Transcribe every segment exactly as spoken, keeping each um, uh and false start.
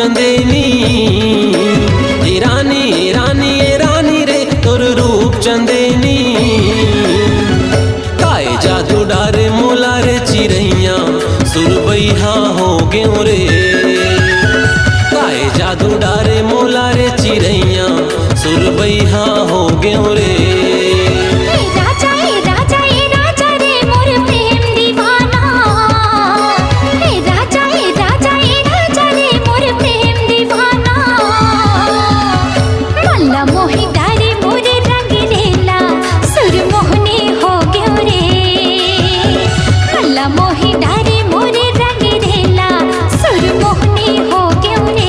चंदेनी। ए रानी, ए रानी, ए रानी रे, तोर रूप चंदेनी। काय जादू डारे मोला रे चिरैया, सुरबैहा हो गेंव रे। काय जादू डारे मोला रे चिरैया, सुरबैहा हो गेंव रे। ए राजा, ए राजा, ए राजा रे मोर प्रेम दीवाना। ए राजा, ए राजा, ए राजा रे मोर प्रेम दीवाना। मल्ला मोहि डारे मोर रंग रेला, सुरमोहनी हो गेंव रे। मल्ला मोहि डारे मोर रंग रेला, सुरमोहनी हो गेंव रे।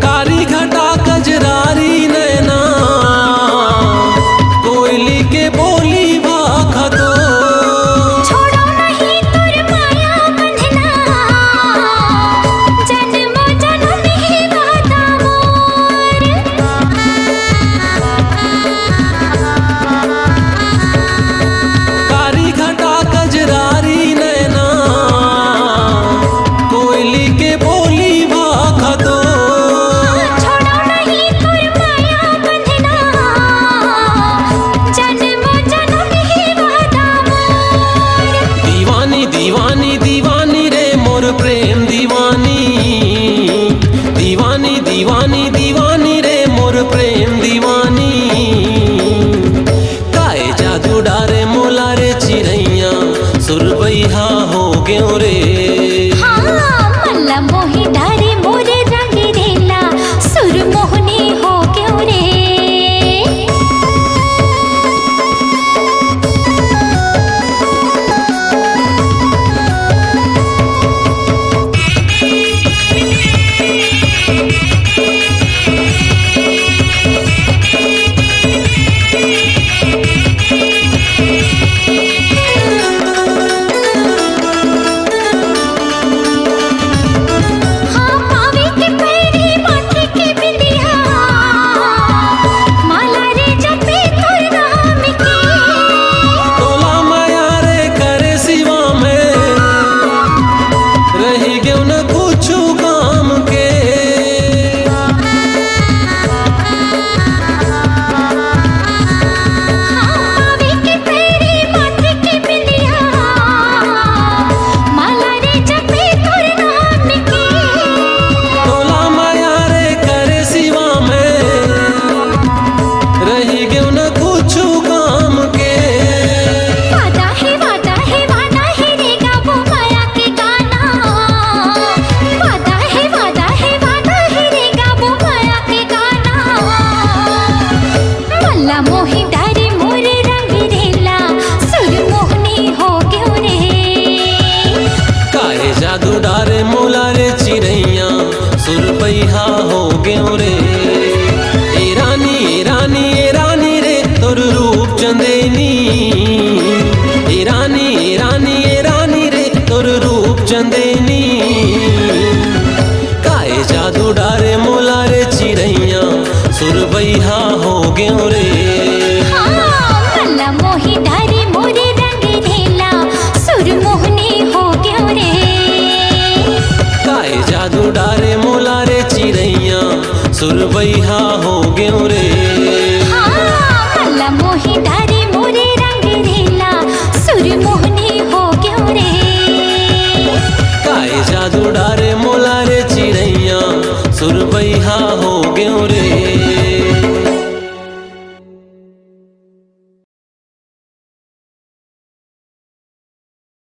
कारी घटा कजरारी नैना, कोयली के बोली भाखा तो। छोड़ो नहीं तोर माया बंधना, जन्मों जन्म ही वादा मोर। कारी घटा कजरारी नैना, कोयली के बोली भाखा तो। छोड़ो नहीं तोर माया बंधना, जन्मों जन्म ही वादा मोर। दीवानी, दीवानी, दीवानी रे मोर प्रेम दीवानी। दीवानी, दीवानी, दीवानी रे मोर प्रेम दीवानी। काय जादू डारे मोला रे चिरैया, सुरबैहा हो गेंव रे। हाँ, मल्ला मोहि डारे मोर रंग रेला, सुरमोहनी हो गेंव रे। हाँ, पावे के पैरी माथे के बिंदिया, माला रे जपे तोर नाम के। तोला माया रे करे सिवा में, रहि गेंव न कुछु काम के। हाँ, पावे के पैरी माथे के बिंदिया, माला रे जपे तोर नाम के। तोला माया रे करे सिवा में, रहि गेंव न कुछु काम के। वादा हे, वादा हे, वादा हे रे गाबो माया के गाना। वादा हे, वादा हे, वादा हे रे गाबो माया के गाना। मल्ला मोहि डारे